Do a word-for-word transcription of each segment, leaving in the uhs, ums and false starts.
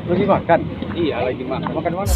Lagi makan? Iya, lagi makan. Makan mana?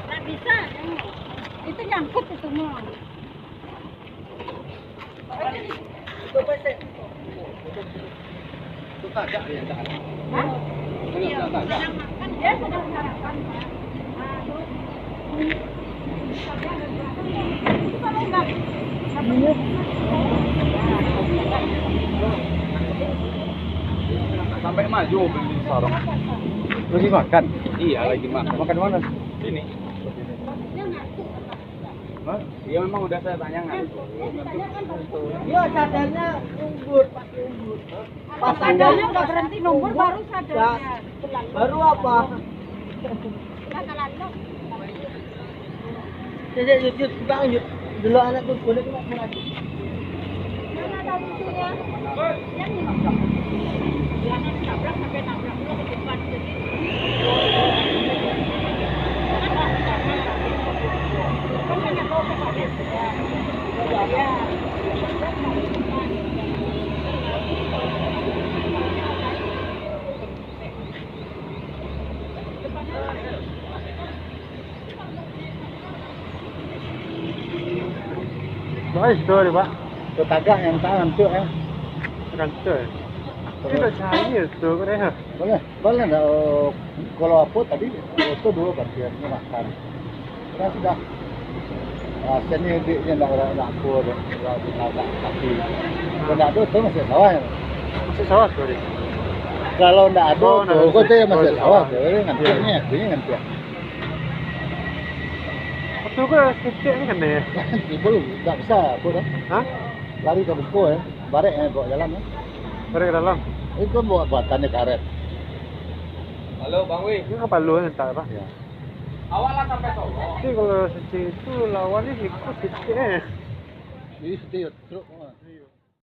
Nggak bisa, itu nyangkut itu mah. Hah? Iya, sedang makan. Dia sedang sarapan, Pak. Ah, terus. Sampai maju beli sarung. Lagi makan? Iya, lagi makan. Makan mana? Sini. Hah? Iya, memang udah saya tanyakan. Iya, sadarnya numbur, pas numbur. Pas sadarnya udah berhenti numbur, baru sadar. Baru apa? Udah kelandok. Cek, cek, Yud, Yud, Bang, Yud. Dulu anak tuh, boleh nggak mengaji? Yang ada lucunya, yang ini. Jangan tabrak sampai nabrak dulu ke depan. Jadi, Baik, sorry, Pak. Tetagak yang tak ngantuk, eh. Ngantuk, eh. Tapi tak cahaya tu, kau dah. Boleh, boleh ndak, oh, kalau apa tadi, itu dulu bagian makan. Kan sudah. Ah, sini diknya ndak, ndak, ndak apa, ndak, ndak, ndak, tapi kalau ndak ada, tu masih sawah. Masih sawah, sorry. Kalau ndak ada, oh, ndak ada tu, kau tu masih sawah, tu, ngantuk ni, aku ni ngantuk. Betul ke, titik ni kena ya? Timbul, ndak bisa, apa dah? Hah? Lari ke buku, eh. Barek, eh, bawa jalan, eh. Barek ke dalam? Itu buat, buatannya karet. Halo, Bang Wi. Ini kapalo ni tak apa? Ya. Awak lah sampai Solok. Tapi kalau sisi itu lawannya ikut titik, eh. Ini sisi truk.